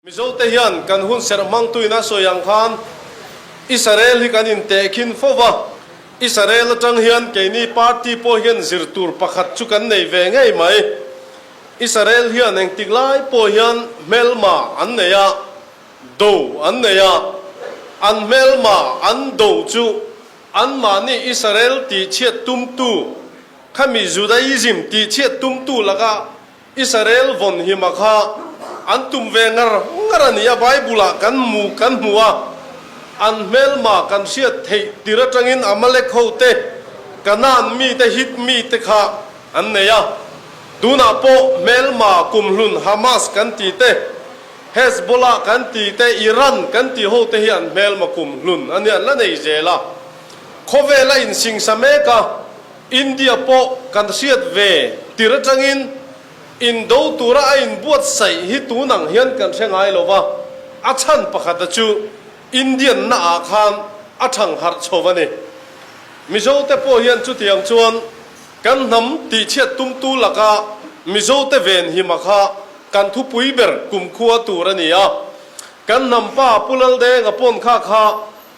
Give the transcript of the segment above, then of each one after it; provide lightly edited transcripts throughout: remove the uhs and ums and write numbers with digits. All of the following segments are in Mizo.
Mizote hian kan hun serh hmangtuin a sawi ang khan Israel hi kan intehkhin fo va, Israel atang hian keini party pawh hian zir tur pakhat chu kan nei ve ngei mai. Israel hian engtik lai pawh hian hmelma an nei a, do an nei a, an hmelma an do chu anmahni Israel tihchhiat tumtu, khami Judaism tihchhiat tumtu laka Israel vawn hima kha an tum ve ngar ngar a ni a, Bible-ah kan hmu kan hmu a, an hmelma kan hriat theih tir atangin Amalek hote, Kanaan mite, Hit mite kha an nei a. Tunah pawh hmelma kumhlun Hamas kan ti te, Hezbollah kan ti te, Iran kan tih hote hi an hmelma kumhlun a nia, an la nei zel a. Khawvel a insingsa mek a. India pawh kan hriat ve tir atangin indo tura a inbuatsaih hi tun ang hian kan hre ngai lo va, a chhan pakhata chu Indian na ah khan a thang harh chho a ni. Mizo te pawh hian chutiang chuan kan hnam tihchhiat tumtu laka Mizo te ven hima kha kan thupui ber kumkhua tur a ni a. Kan hnam pa Pu Laldenga pawn kha kha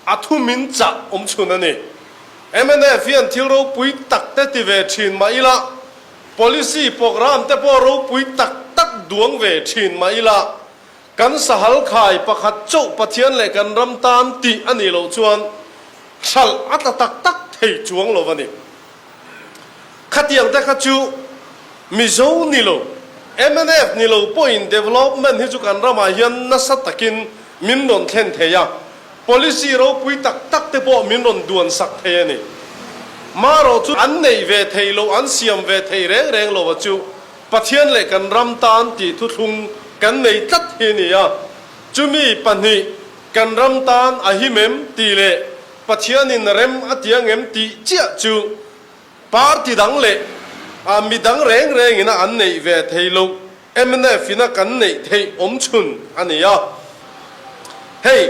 a thu min chah awm chhun a ni. Mnf hian thil ropui tak te ti ve thin mah ila, policy programme te pawh ropui tak tak duang ve thin mah ila, kan sahal khai pakhat chauh Pathian leh kan ram tan tih a nih loh chuan hralh a tla tak tak thei chuang lo a ni. Khatiang te kha chu Mizo ni lo, mnf ni lo pawhin development hi chu kan ramah hian nasa takin min rawn thlen thei a, policy ropui tak tak te pawh min rawn duan sak thei a ni. Marawh chu an neih ve thei lo, an siam ve thei reng reng lo a chu Pathian leh kan ram tan tih thuthlung kan nei tlat hi a ni a, chumi pahnih kan ram tan a him em tih leh Pathianin rem a ti ang em tih chiah chu Party dang leh a mi dang reng rengin a an neih ve thei loh mnf in a kan neih theih awm chhun a ni a. Hei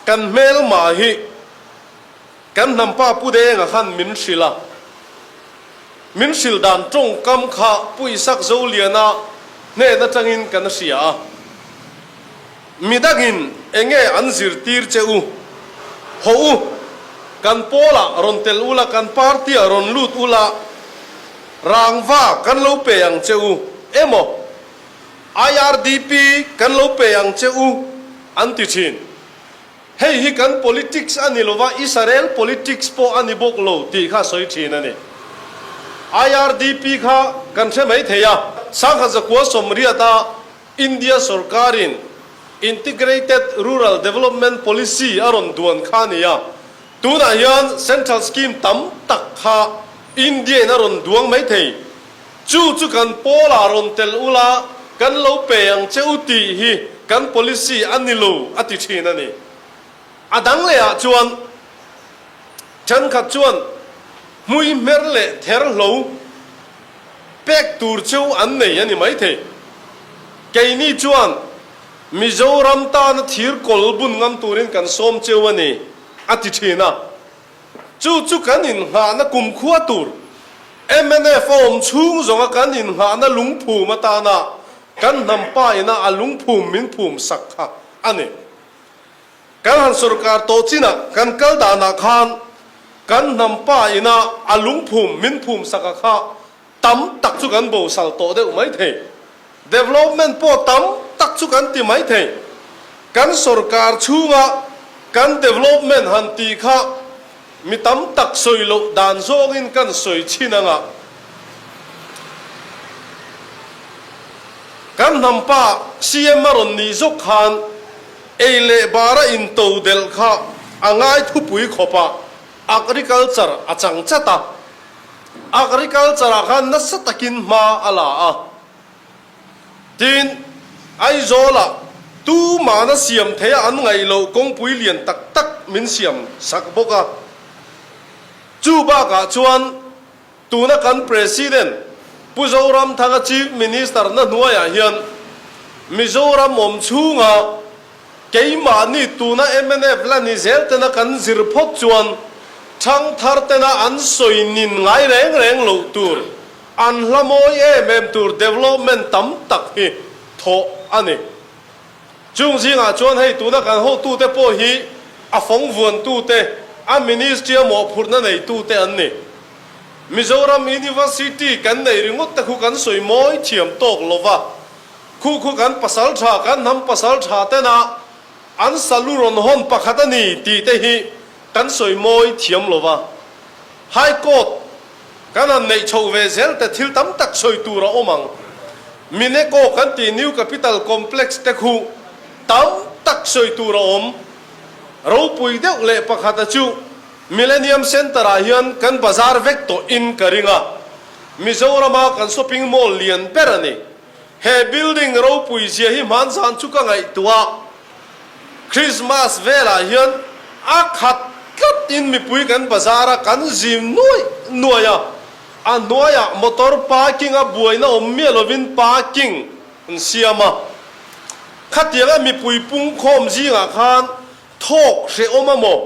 kan hmelma hi kan hnampa Pu Denga khan min hrilh a, min hrilh dan tawngkam kha Pu Isak Zoliana hnen atangin kan hria a. Midangin enge an zirtir che u? Haw u, kan pawlah rawn tel ula, kan party-ah rawn lut ula, rangva kan lo pe ang che u emaw, IRDP kan lo pe ang che u an ti thin. Hei hi kan politics a ni lova, Israel politics pawh a ni bawk lo tih kha sawi thin a ni. IRDP kha kan hre mai thei a, Sangha zakua sawmriata India sorkarin Integrated Rural Development Policy a rawn duan kha a ni a, tunah hian Central Scheme tam tak kha India-in a rawn duang mai thei. Chu chu kan pawlah rawn tel ula, kan lo pe ang che u tih hi kan policy a ni lo a ti thin a ni. A dang lehah chuan thenkhat chuan hmui hmer leh ther hlo, Pek tur chu an nei a ni maithei. Keini chuan Mizoram tana thir kawl bun ngam turin kan sawm cheu a ni, a ti thin a. Chu chu kan innghahna kumkhua tur, mnf a awm chhung zawnga kan innghahna lungphum atana kan hnam pa ina a lungphum min phum sak kha a ni. Kan han sorkar tawh chinah kan kal danah khan kan hnam pa ina a lungphum min phum sak a kha tam tak chu kan bosal tawh deuh mai thei. Development pawh tam tak chu kan ti mai thei. Kan sorkar chhunga kan development han tih kha mi tam tak sawi loh dan zawngin kan sawi chhin anga kan hnam pa CM a rawn nih zawk khan Ei leh bara into delh kha a ngai thupui khawp a, agriculture a chang chat a. Agriculture ah khan nasa takin hma a la a. Tin, Aizawlah tumahna siam theia an ngaih loh kawngpui lian tak tak min siam sak bawk a. Chu bakah chuan Tuna kan President Pu Zoramthanga Chief Minister na hnuaiah hian Mizoram awm chhunga keimahni tuna mnf la ni zel tena kan zir phawt chuan thangthar tena an sawi nin ngai reng reng loh tur, an hla mawi em em tur development tam tak hi thawh a ni. Chung zingah chuan hei tuna kan hotute pawh hi a fawng vuantute, a ministry-a mawhphurhna neitute an ni. Mizoram University kan neih ringawt te khu kan sawi mawi thiam tawk lo va, khu khu kan pasal tha, kan hnam pasal tha tena an salu rawn hawn pakhat a ni tih te hi kan sawi mawi thiam lo va. High Court kan han neih chhoh ve zel te thil tam tak sawi tur a awm ang. Mineco kan tih New Capital Complex te khu tam tak sawi tur a awm. Ropui deuh leh pakhat a chu Millennium Centre ah hian kan bazar vek tawh in ka ring a, Mizoram a kan shopping mall lian ber a ni. He building ropui zia hi hmanzan chu ka ngaihtuah a, Christmas velah hian a khat tlat in mipui kan bazar a, kan zim nuai nuai a, a hnuaiah motor parking a buaina awm miah lovin parking an siam a, khatianga mipui pungkhawm zingah khan Thawk hrehawm a maw?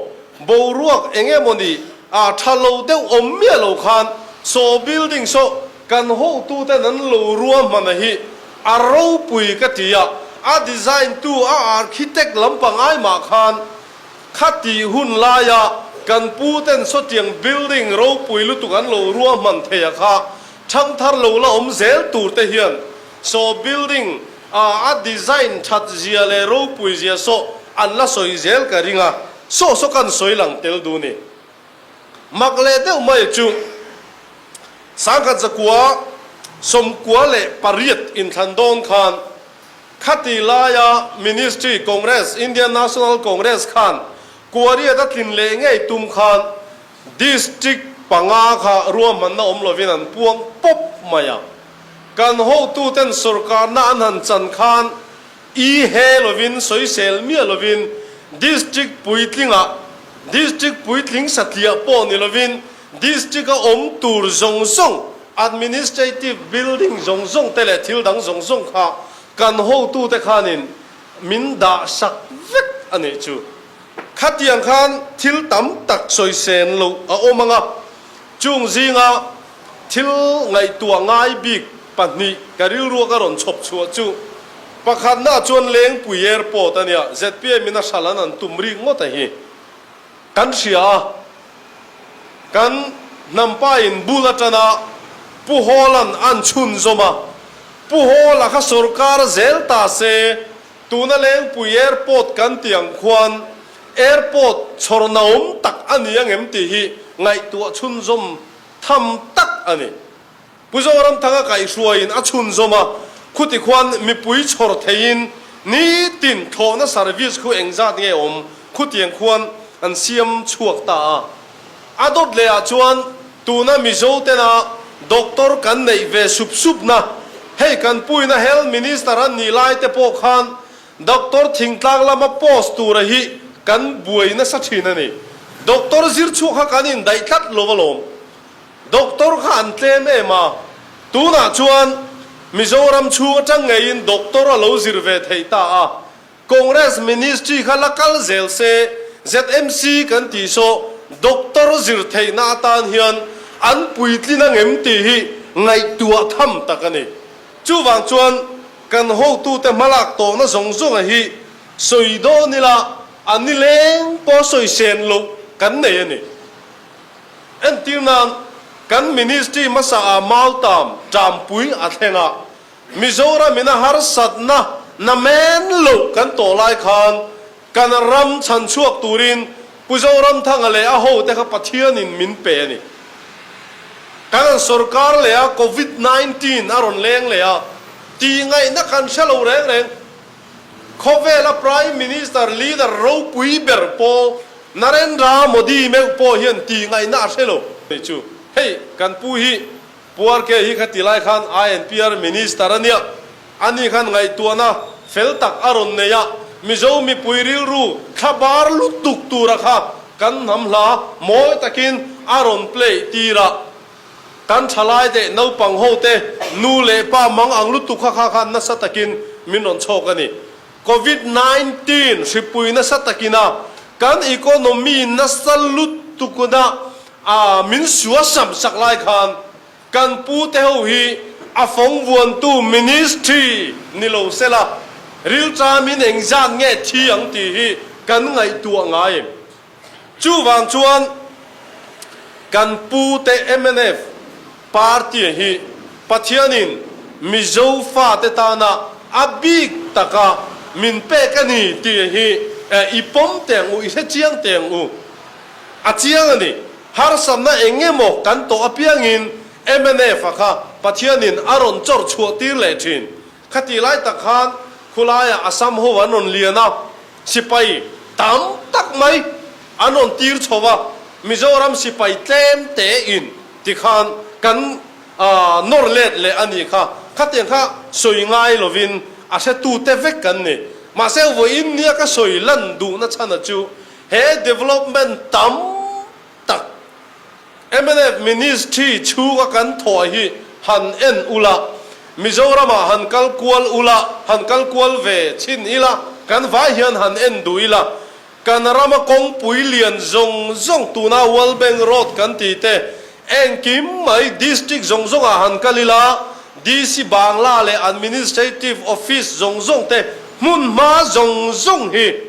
Boruak eng emawni ah tha lo deuh awm miah lo khan saw building saw kan hotuten an lo ruahman a hi a ropui ka ti a, a design tu a architect lampang ai mah khan khati hun laia kan puten sawtiang building ropui lutuk an lo ruahman thei a kha thangthar lo la awm zel tur te hian saw building A a design that zia leh ropui zia saw an la sawi zel ka ring a, saw saw kan sawi lang tel duh ni. Mak leh deuh mai chu sangkhat zakua 98 inthlan dawn khan khati laia Ministry Congress, Indian National Congress khan kuariat a tlin leh ngei tum khan District panga kha ruahmanna awm lovin an puang pawp mai a. Kan hotuten sorkarna an han chan khan i he lovin sawisel miah lovin District puitlingah, District puitling satliah pawh ni lovin District a awm tur zawng zawng, Administrative building zawng zawng te leh thil dang zawng zawng kha kan hotute khanin min dah sak vek a nih chu. Khatiang khan thil tam tak sawisel loh a awm ang a, chung zinga thil ngaihtuah ngai bik pahnih ka rilruak a rawn chhawp chhuah chu, pakhatna chuan Lengpui Airport a nia, zpm in a hral an an tum rik ngawt a hi kan hria a, kan hnampa in bul atana Pu Hawla'n an chhunzawm a, Pu Hawla kha sorkar zel ta se, Tuna Lengpui Airport kan tih ang khuan Airport chhawrnaawm tak a ni angem tih hi ngaihtuah chhunzawm tham tak a ni. Pu Zoramthanga kaihhruaiin a chhunzawm a, khuti khuan mipui chhawr theiin nitin thlawhna service khu engzat nge awm khutiang khuan an siam chhuak ta a. A dawt leh ah chuan tuna Mizo tena doctor kan neih ve sup sup na, hei kan puina Health Minister an nih lai te pawh khan doctor thingtlang lama post tura hi kan buai nasa thin a ni. Doctor zir chhuak kha kan indaih tlat lo alawm. Doctor kha an tlem em a, tunah chuan Mizoram chhung atang ngeiin doctor a lo zir ve theih ta a, Congress Ministry kha la kal zel se, ZMC kan tih saw Doctor zir theihna atan hian an puitlin angem tih hi ngaihtuah tham tak a ni. Chuvang chuan kan hotute hmalak tawhna zawng zawnga hi sawi dawn ila a nileng pawh sawi sen loh kan nei a ni. Entir nan kan Ministry hmasa ah Mautam Ṭampui a thleng a, Mizoram in a harsatna na men loh kan tawh lai khan kan ram chhan chhuak turin Pu Zoramthanga leh a hote kha Pathianin min pe a ni. Kan han sorkar leh a Covid 19 a rawn leng leh a, tih ngaihna kan hre lo reng reng. Khawvela Prime Minister leader ropui ber pawh Narendra Modi meuh pawh hian tih ngaihna a hre lo. Chu hei kan pu hi Puarke hi kha ti lai khan INPR Minister a nia, ani khan ngaihtuahna fel tak a rawn nei a, Mizo mipui rilru thla bar lutuk tura kha kan hnam hla mawi takin a rawn play tir a, kan thalai te naupang ho te nu leh pa mang ang lutuk kha kha khan nasa takin min rawn chhawk a ni. Covid 19 hripui nasa takina kan economy nasa lutukna A min sua sam sak lai khan kan pu te ho hi a fawng vuantu ministry ni lo se la. Rilṭamin engzat nge thi ang tih hi kan ngaihtuah ngai em? Chuvang chuan kan pute mnf party hi Pathianin Mizo fate tana a bik taka min pek a ni tih hi i pawm teh ang u, i hre chiang teh ang u. A chiang a ni. Harsatna eng emaw kan tawh apiangin mnf a kha Pathianin a rawn chawrh chhuah tir leh thin. Khatih lai tak khan khulaiah Assam ho an rawn lian a, sipai tam tak mai an rawn tir chho a, Mizoram sipai tlem tein tikhan kan nawr let leh a nih kha. Khatiang kha sawi ngai lovin a hretute vek kan ni. Mahse vawiin nia ka sawi lan duhna chhana chu he development tam tak Mnf Ministry chhunga kan thawh hi han en ula, Mizoramah han kal kual ula, han kal kual ve chhin ila, kan vai hian han en duh ila, kan rama kawngpui lian zawng zawng tuna World Bank Road kan tih te, engkim mai district zawng zawngah han kal ila, DC Bangla leh Administrative Office zawng zawng te hmunhma zawng zawng hi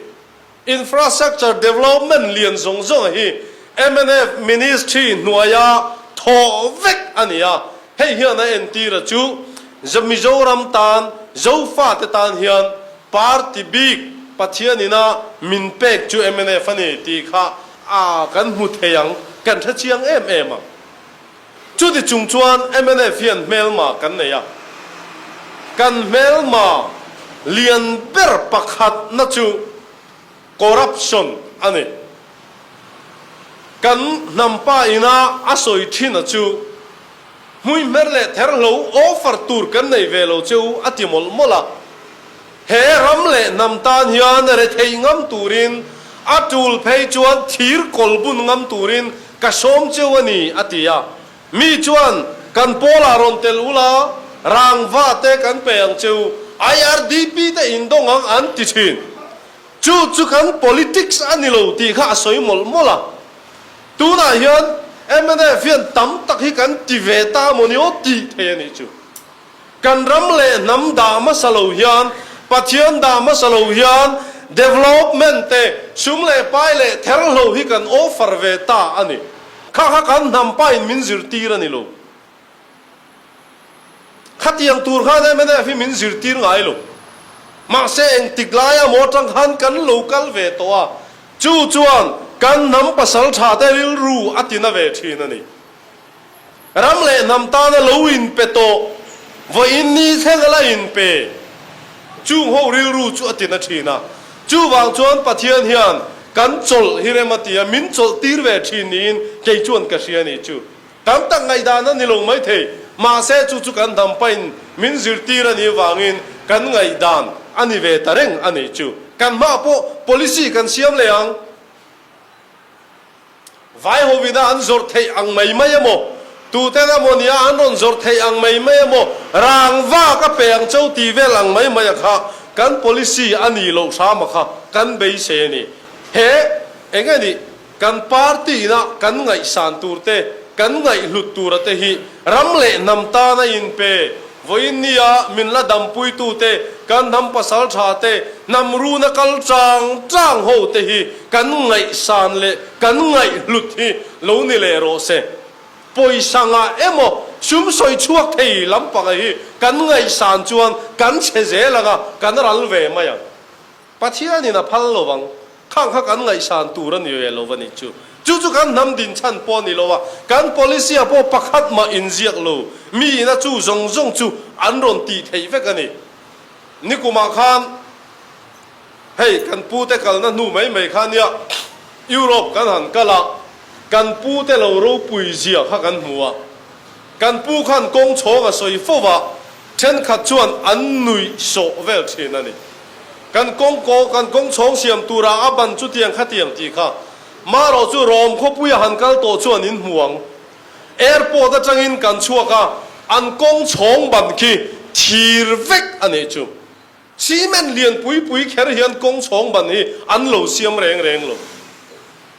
Infrastructure development lian zawng zawng hi mnf Ministry hnuaia thawh vek a ni a, hei hian a entir a chu Mizoram tan, Zofate tan hian party bik Pathian ina min pek chu mnf a ni tih kha a kan hmu thei ang, kan hre chiang em em ang. Chuti chung chuan mnf hian hmelma kan nei a, kan hmelma lian ber pakhatna chu corruption a ni. Kan hnampa ina a sawi thin a chu hmuihmer leh therhlo offer tur kan nei ve lo che u a ti mawlh mawlh a. He ram leh hnam tan hian retheih ngam turin, a tul phei chuan thir kawl bun ngam turin ka sawm cheu a ni, a ti a. Mi chuan, Kan pawlah rawn tel ula, rangva te kan pe ang cheu, IRDP te indawng ang an ti thin. Chu chu kan politics a ni lo tih kha a sawi mawlh mawlh a. Tunah hian mnf hian tam tak hi kan ti ve ta maw ni aw tih thei a nih chu. Kan ram leh hnam dah hmasa lo hian, Pathian dah hmasa lo hian development te, sum leh pai leh therhlo hi kan offer ve ta a ni. Kha kha kan hnam pain min zirtir a ni lo. Khatiang tur khan mnf hi min zirtir ngai lo. Mahse engtik laia maw atang khan kan lo kal ve tawh a, chu chuan kan hnam pasal tha te rilru a tina ve thin a ni. Ram leh hnam tana lo inpe tawh, vawiin ni thleng a la inpe. Chung ho rilru chu a tina thin a. Chuvang chuan Pathian hian kan chawlh hi rem a ti a, min chawlh tir ve thin niin kei chuan ka hria a nih chu. Tam tak ngaihdan a ni lo maithei, mahse chu chu kan hnam pain min zirtir a nih avangin kan ngaihdan a ni ve ta reng a nih chu. Kan hmaah pawh policy kan siam leh ang. Vai hovina an zawrh theih ang mai mai emaw, tuten emaw nia an rawn zawrh theih ang mai mai emaw, rangva ka pe ang cheu tih vel ang mai mai a kha kan policy a nih loh hram a kha kan beisei a ni. He eng nge nih kan party ina kan ngaihsan tur te, kan ngaihhlut tura te hi ram leh hnam tana inpe Vawiin nia min la dampuitute, kan hnam pasal tha te, hnam runa kal chang chang ho te hi kan ngaihsan leh kan ngaihhlut hi lo ni leh rawh se. Pawisa ngah emaw sum sawi chhuak thei lampanga hi kan ngaihsan chuan kan chhe zel ang a, kan ral ve mai ang. Pathianin a phal lo ang, khang kha kan ngaihsan tur a ni ve lo a nih chu. Chu chu kan hnam din chhan pawh a ni lo a, kan policy ah pawh pakhat mah inziak lo, mi ina chu zawng zawng chu an rawn tih theih vek a ni. Nikumah khan hei kan pute kalna hnu mai mai kha nia Europe kan han kal a, kan pute lo ropui zia kha kan hmu a, kan pu khan kawng chhawng a sawi fo va, thenkhat chuan an nuih sawh vel thin a ni. Kan kawng kaw, kan kawng chhawng siam tura a ban chutiang khatiang tih kha. Marawh chu Rom khawpuia han kal tawh chuan in hmu ang. Airport atangin kan chhuak a, an kawng chhawng ban khi thir vek a nih chu. Cement lian pui pui kher hian kawng chhawng ban hi an lo siam reng reng lo.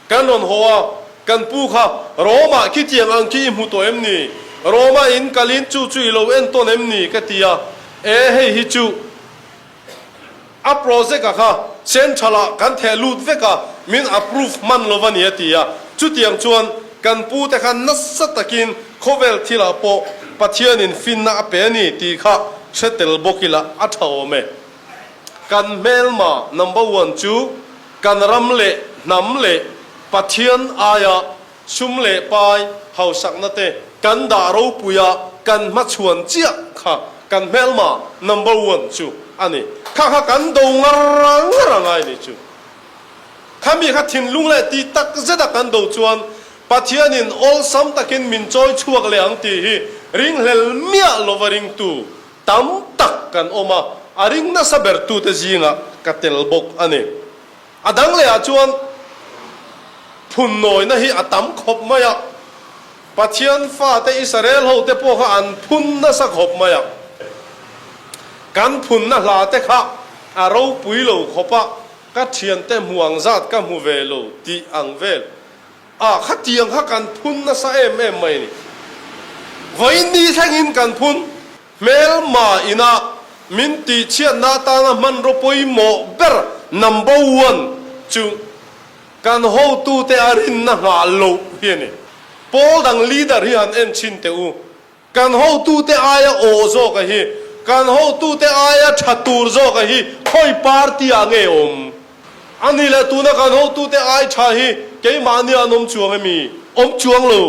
Kan rawn haw a, kan pu kha Rome-ah khitiang ang khi i hmu tawh em ni? Rome-ah in kalin chu chu i lo entawn em ni? ka ti a, E hei hi chu. A project a kha Central ah kan theh lut vek a, min approve hman lo a ni a ti a. Chutiang chuan kan pu te kha nasa takin khawvel thil ah pawh Pathianin finna a pe a ni tih kha hre tel bawk ila a tha awm e. Kan hmelma number one chu kan ram leh hnam leh Pathian aia Sum leh pai hausakna te kan dah ropui a, kan hmachhuan chiah kha kan hmelma number one chu a ni. Kha kha kan do ngar ngar a ngai ni chu. Khami kha thinlung leh tih tak zet a kan do chuan Pathianin awlsam takin min chawi chhuak leh ang tih hi ringhlel miah lova ringtu tam tak kan awm a, a ring nasa bertute zingah ka tel bawk a ni. A dang lehah chuan phunnawina hi a tam khawp mai a, Pathian fate Israel hote pawh kha an phun nasa khawp mai a. Kan phunna hla te kha a ropui lo khawp a, ka thiante hmu ang zat ka hmu ve lo tih ang vel a, khatiang kha kan phun nasa em em mai a ni. Vawiin ni thlengin kan phun. Hmelma ina min tihchhiatna atana hmanraw pawimawh ber number one chu kan hotute a rinna nghah loh hi a ni. Pawl dang leader hi han en chhin teh u. Kan hotute aia awh zawka hi, kan hotute aia tha tur zawka hi khawi party ah nge awm? A ni leh tuna kan hotute ai tha hi keimahni an awm chuang emi? Awm chuang lo.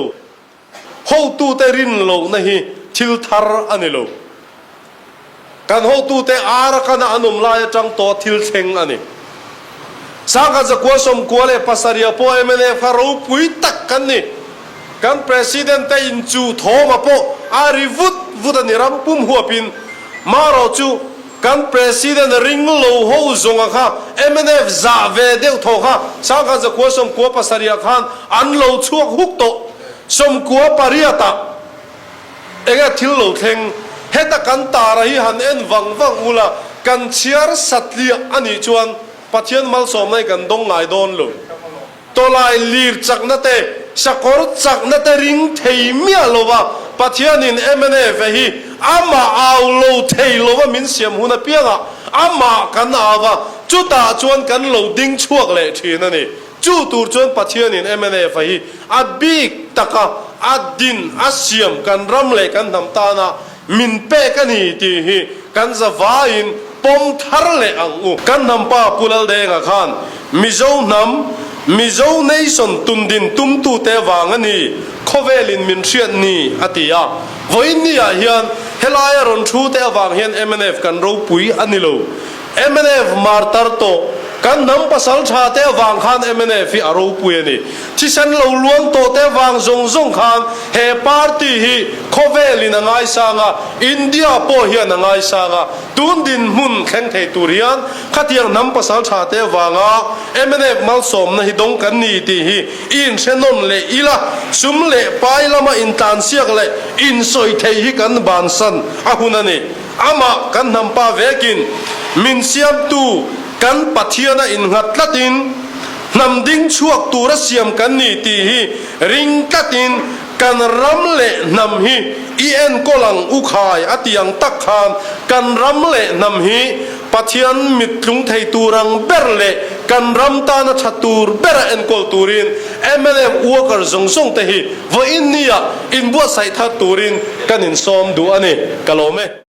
Hotute rin lohna hi thil thar a ni lo. Kan hotute Arakana an awm lai atang tawh thil thleng a ni. Sangkhat zakua 97 pawh mnf kha ropui tak kan ni. Kan President te inchuh thawma pawh a ri vut vut a ni ram pum huapin. Marawh chu kan President ring lo ho zawnga kha mnf zah ve deuh thaw kha 1997 khan an lo chhuak huk tawh. 98 ah enge thil lo thleng? Heta kan tara hi han en vang vang ula, kan chhiar satliah a nih chuan Pathian malsawmna hi kan dawng ngai dawn lo. Tawlai lir chakna te, sakawr chakna te ring thei miah lova Pathianin mnf hi amah au lo thei lova min siam hun apiangah amah kan au a, chutah chuan kan lo ding chhuak leh thin a ni. Chu tur chuan Pathianin mnf hi a bik taka a din a siam kan ram leh kan hnam tana min pek a ni tih hi kan zavaiin pawm thar leh ang u. Kan hnam pa Pu Laldenga khan Mizo hnam, Mizo nation tundin tumtute vang a ni, khawvelin min hriat ni a ti a. Vawiin niah hian helaia rawn thu te avang hian mnf kan ropui a ni lo. Mnf martar tawh, kan hnam pasal tha te avang khan mnf hi a ropui a ni. Thisen lo luang tawh te avang zawng zawng khan he party hi khawvelin a ngaisang a, India pawh hian a ngaisang a. Tun dinhmun thleng thei tur hian khatiang hnam pasal tha te avanga mnf malsawmna hi dawng kan ni tih hi i inhre nawn leh ila, sum leh pai lama intlansiak leh insawi thei hi kan bansan a hun a ni. Amah kan hnam pa vekin min siamtu kan Pathiana innghat tlatin hnam ding chhuak tura siam kan ni tih hi ring tlatin kan ram leh hnam hi i enkawl ang u khai a ti ang tak khan kan ram leh hnam hi Pathian mit tlung thei tur ang ber leh kan ram tana tha tur bera enkawl turin mnf worker zawng zawng te hi vawiin nia inbuatsaih thar turin kan insawm duh a ni. Ka lawm e.